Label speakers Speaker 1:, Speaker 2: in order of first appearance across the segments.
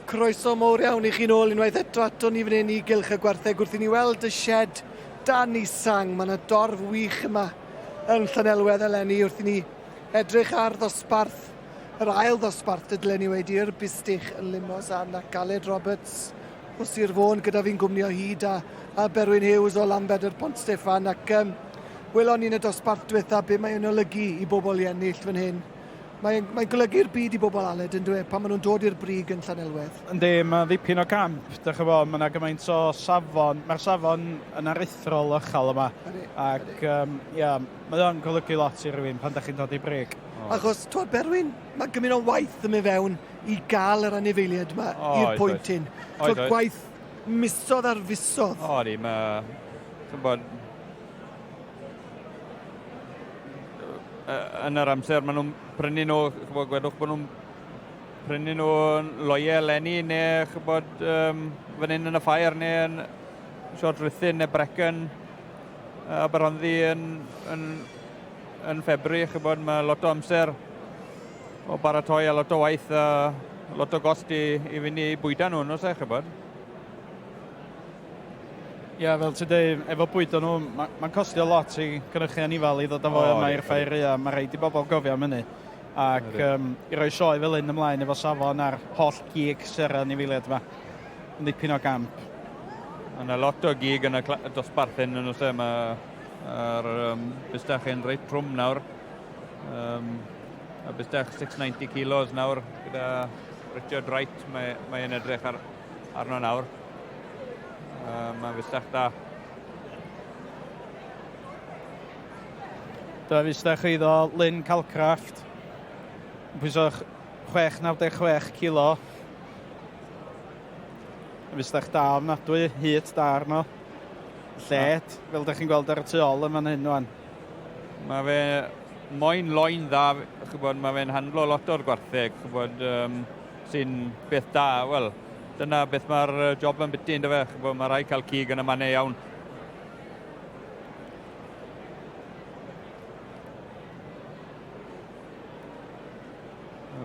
Speaker 1: Croeso mowr iawn i chi nôl unwaith eto ato ni fan hyn i Gylch y Gwartheg wrth i ni weld y shed dan i sang. Mae yna dorf wych yma yn Llanelwedd eleni wrth i ni edrych ar ddosbarth, yr ail ddosbarth dylen ni wedi i'r Bistych yn Limousin ac Aled Roberts o Sir Fôn gyda fi'n gwmni o hyd a, a Berwyn Hughes o Lambed yr Pont Steffan ac um, welon ni'n y dosbarth diwetha be mae'n olygu i bobl i ennill fan hyn. Mae'n mae golygu'r byd i bobl Aled, yn dweud, pan maen nhw'n dod i'r brig yn Llanelwedd.
Speaker 2: Yndi, mae ddipyn o gamp, dych chi'n bod, mae yna gymaint o safon, mae'r safon yn aruthrol uchel yma. Ydy, Ac, ydy. Um, ia, mae o'n golygu lot i rywun pan da chi'n dod i brig.
Speaker 1: Oh. Achos, twod, Berwyn, mae gymaint o waith yn mynd fewn i gael yr anifeiliaid yma oh, i'r pwynt hyn. Twod, gwaith misodd ar fisodd.
Speaker 3: O, ydy, mae... Ti'n bod, yn yr amser maen nhw'n prynu nhw, chybod, gwedwch bod nhw'n prynu nhw yn loiau eleni neu chybod, um, fan hyn yn y ffair neu yn Siort Rhuthun neu Brecon Aberhonddu yn, yn, yn Ffebri, chybod, mae lot o amser o baratoi a lot o waith a lot o gost i, i fynd i bwyda nhw, nos e, chybod.
Speaker 2: Ie, yeah, fel ti'n dweud, efo bwydo nhw, mae'n ma costio lot i gynhyrchu anifal i ddod â fo oh, yma i'r ffair ia, mae rhaid i bobl gofio am hynny. Ac um, i roi sioe fel hyn ymlaen efo safon a'r holl gig sera anifeiliaid yma, yn ddipyn o gamp.
Speaker 3: Mae yna lot o gig yn y dosbarth hyn yn oes e, mae'r um, bustach hyn reit trwm nawr. Um, a bustach 690 kilos nawr gyda Richard Wright, mae'n mae edrych ar, arno nawr. Uh, mae'n fusach da.
Speaker 2: Dyma fusach iddo Lynn Calcraft. Yn pwyso 696 kilo. Fusach da ofnadwy, hyd da arno. Lled, fel ydych chi'n gweld ar y tu ôl yn fan hyn rwan.
Speaker 3: Mae fe moyn loen dda, chybod, mae fe'n handlo lot o'r gwartheg, chybod, um, sy'n beth da, wel, dyna beth mae'r job yn biti, ynddo fe, chybod, mae rhaid cael cig yn y mannau iawn.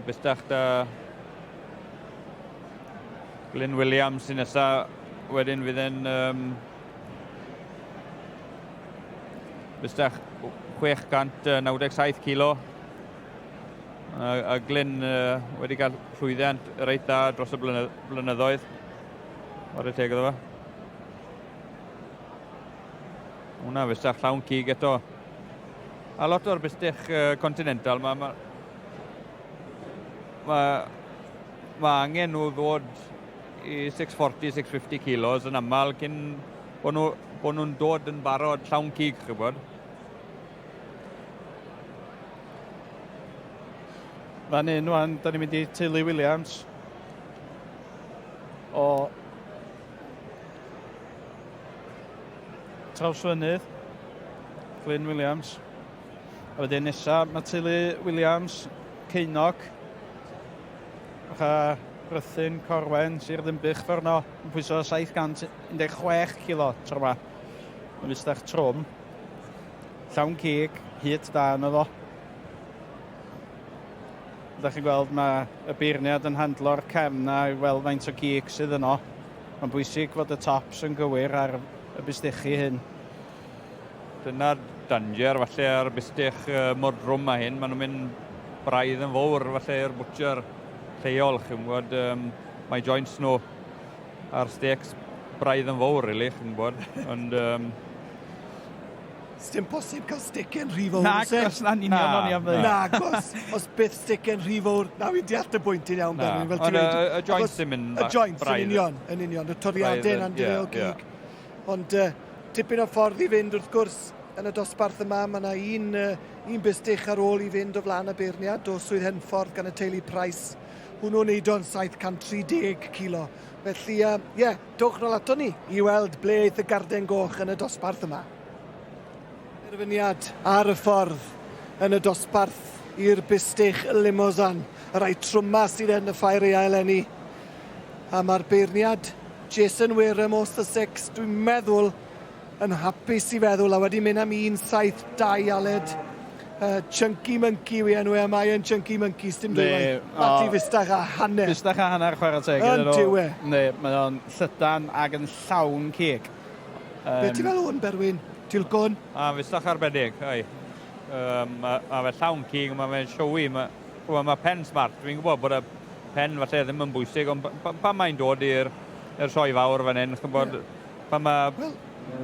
Speaker 3: Bystach da Glyn Williams sy'n nesa wedyn fydd e'n um, bystach 697 kilo. A, a Glyn uh, wedi cael llwyddiant reit dda dros y blynyddoedd. Ware teg iddo fe. Hwna fysach llawn cig eto. A lot o'r bystych uh, continental, mae ma, ma, ma angen nhw ddod i 640, 650 kilos yn aml cyn bod nhw'n nhw, nhw dod yn barod llawn cig, chybod.
Speaker 2: Fan hyn wan, da ni'n mynd i teulu Williams o Trawsfynydd, Glyn Williams. A wedyn nesa, mae teulu Williams, Ceinog, a Rhythun, Corwen, Sir Ddinbych ffordd no, yn pwyso 716 kilo tro yma. Mae'n fustach trwm. Llawn cig, hyd da yno fo. Ydych chi'n gweld mae y beirniad yn handlo'r cefn a i weld faint o gig sydd yno. Mae'n bwysig fod y tops yn gywir ar y bustechi hyn.
Speaker 3: Dyna'r danger falle ar bustech uh, mor drwm a hyn. Maen nhw'n mynd braidd yn fawr falle i'r butcher lleol. Chi'n gwybod, um, mae joints nhw a'r steaks braidd yn fawr, really, chi'n gwybod. Ond um,
Speaker 1: Sdim posib cael sticen rhy fawr.
Speaker 2: Nagos, na'n union o'n i am ddweud.
Speaker 1: Nagos, os byth sticen rhy fawr. Na, fi'n deall y bwynt i'n iawn, Berwyn,
Speaker 3: fel ti'n dweud. Y joints yn mynd
Speaker 1: Y joints yn union, yn union. Y toriadau yn andreu o gig. Ond uh, tipyn o ffordd i fynd, wrth gwrs, yn y dosbarth yma. Mae yna un, uh, un bustych ar ôl i fynd o flaen y beirniad o Swydd Henffordd gan y teulu Price. Hwnnw'n neud o'n 730 kilo. Felly, ie, uh, yeah, dowch nôl ato ni i weld ble eith y garden goch yn y dosbarth yma. Terfyniad ar y ffordd yn y dosbarth i'r Bustych Limousin, y rhai trwma sydd yn y ffair aeaf eleni. A mae'r beirniad Jason Wareham o Sussex, dwi'n meddwl, yn hapus i feddwl a wedi mynd am 1.72 Aled. Chunky Monkey yw ei enw e, a mae e'n Chunky Monkey, sdim dwywaith. Bati fustach a hanner.
Speaker 2: Fustach a hanner chwarae teg iddyn nhw.
Speaker 1: Yn dyw e.
Speaker 2: Yndi, mae o'n llydan ac yn llawn cig.
Speaker 1: Um, Be ti'n fel hwn, Berwyn? Tilcwn?
Speaker 3: A fustach arbennig, ai. Um, mae ma fe llawn cig, mae fe'n showy. Mae ma, ma pen smart. Fi'n gwybod bod y pen falle ddim yn bwysig, ond pan mae'n dod i'r sioe fawr fan hyn, chi'n bod, yeah. pan mae...
Speaker 1: Well,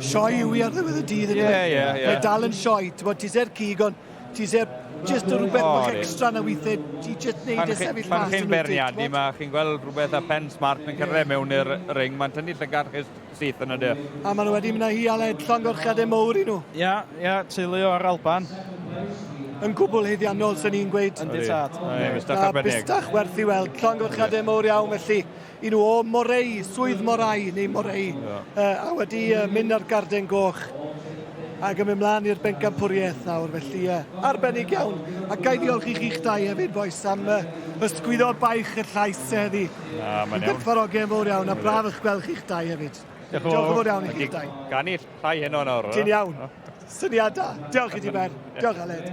Speaker 1: sioe yw i ar ddiwedd y dydd.
Speaker 3: Ie, ie, ie.
Speaker 1: Mae dal yn sioe. Ti'n bod, ti se'r cig, ond ti se'r just o rhywbeth bach extra na weithiau, ti just neud e sefyll mas.
Speaker 3: Pan chi'n beirniadu, mae chi'n gweld rhywbeth a pen smart yn cyrraedd mewn i'r ring, mae'n tynnu llygad chi syth yn y de.
Speaker 1: A maen nhw wedi mynd â hi Aled, llongyfarchiadau mowr i nhw.
Speaker 2: Ia, ia, teulu o'r Alban.
Speaker 1: Yn gwbl haeddiannol, sy'n ni'n gweud.
Speaker 2: Yndi tad.
Speaker 3: Bistach arbennig.
Speaker 1: Bistach werth i weld. Llongyfarchiadau mowr iawn felly i nhw o Morei, swydd Morai neu Morei, yeah. a wedi mynd ar garden goch ac yn mynd mlaen i'r bencampwriaeth nawr, felly arbennig iawn. A ga i ddiolch i chi'ch dau hefyd, bois, am ysgwyddo baich y llais heddi.
Speaker 3: Na, mae'n iawn.
Speaker 1: Gwerthfawrogi yn fawr iawn, a braf eich gweld chi'ch dau hefyd.
Speaker 3: Diolch
Speaker 1: yn fawr iawn i chi'ch dau.
Speaker 3: Ganu llai heno nawr.
Speaker 1: Ti'n iawn. Syniad da. Diolch i ti, Ben. Diolch, Aled.